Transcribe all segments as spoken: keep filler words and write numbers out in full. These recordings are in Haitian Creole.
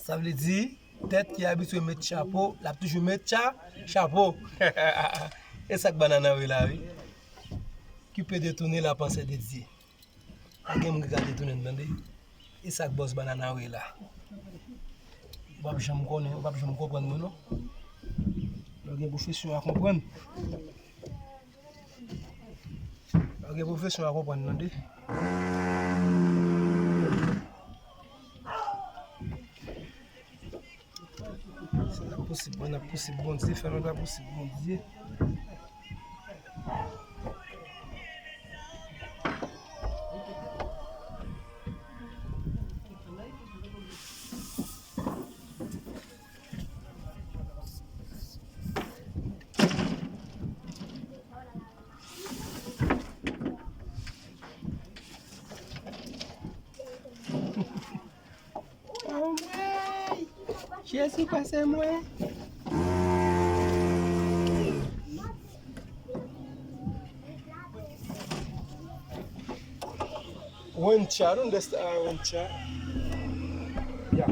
Sa vle di, tèt ki abitye met chapo, l ap toujou met cha, chapo. E sa k bannann nan vre la, wi. Ki pe detounen la panse de Dye. Pa gen moun ki ka detounen l, tande. E sa k bòs bannann nan vre la. Ou p ap janm konnen, ou p ap janm konprann mwen, non. Lè w gen pwofesyon a konprann. Lè w gen pwofesyon a konprann, tande. Sa n ap pousib, mwen n ap pousib Bondye, fè nou ta pousib Bondye. Anmwey! Jezi pase mwen. Wencha, I don't understand Wencha. Yeah.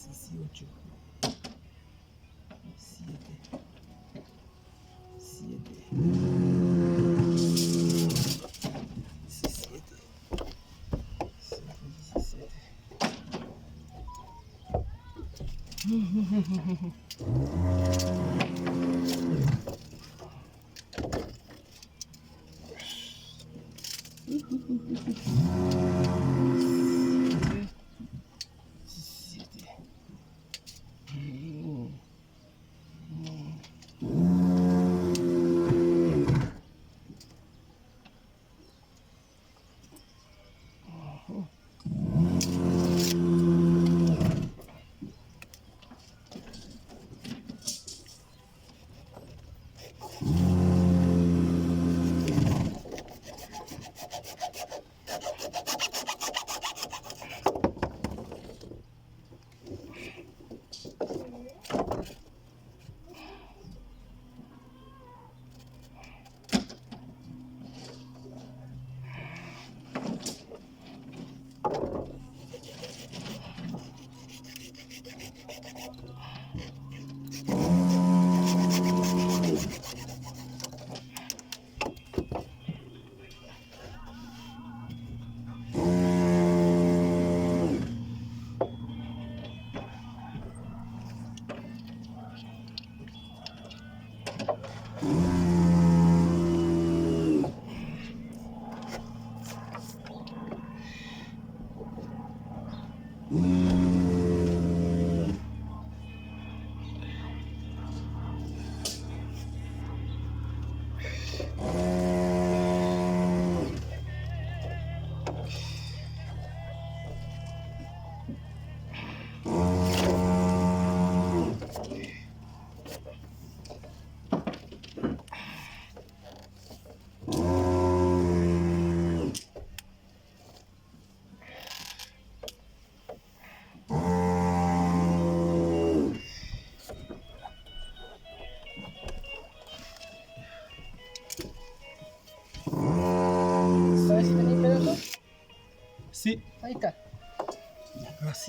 Siyete. Siyete. Siyete. Siyete.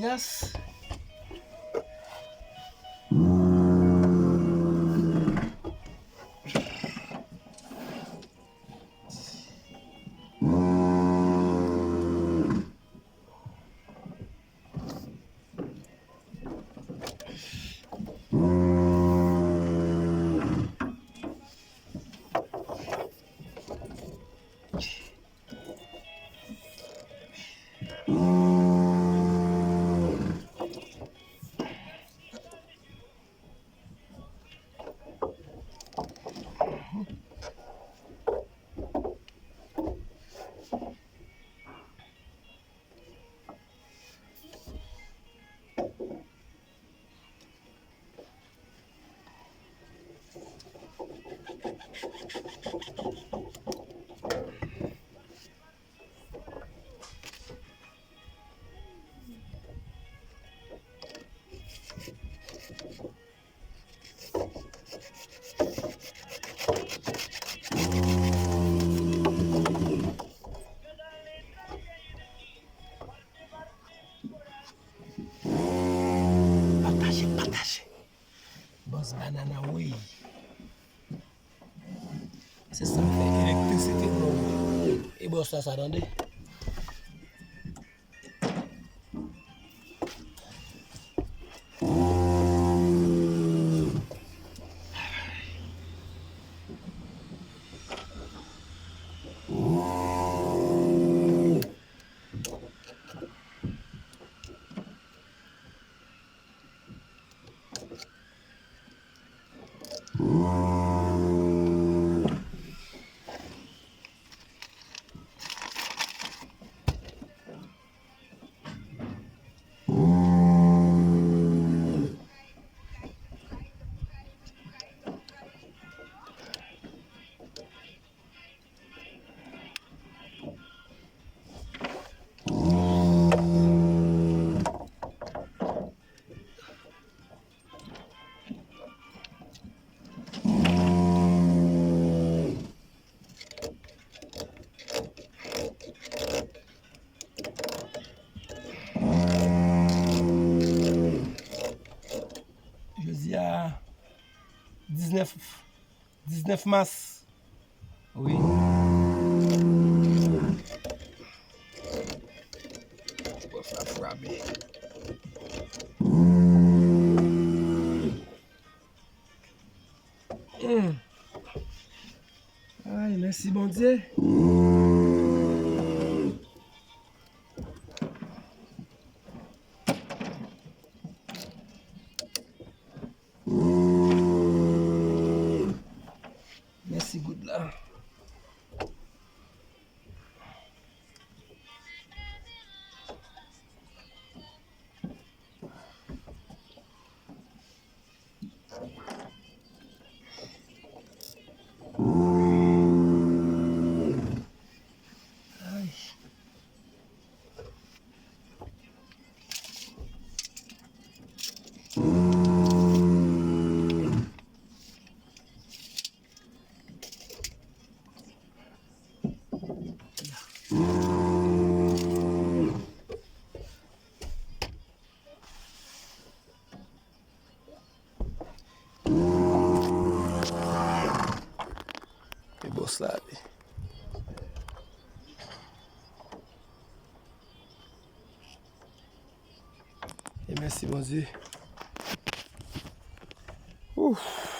Yes. Pataje, pataje. Bòs banana, wi. Se sa k fè elektrisite bro. E bòs la sa, tande. Jodi a diznèf, diznèf mas. Wi. Bòs la frape. Hmm. Ay, mèsi Bondye. Mèsi goud la. E bòs la ale. E mèsi Bondye. Ouf.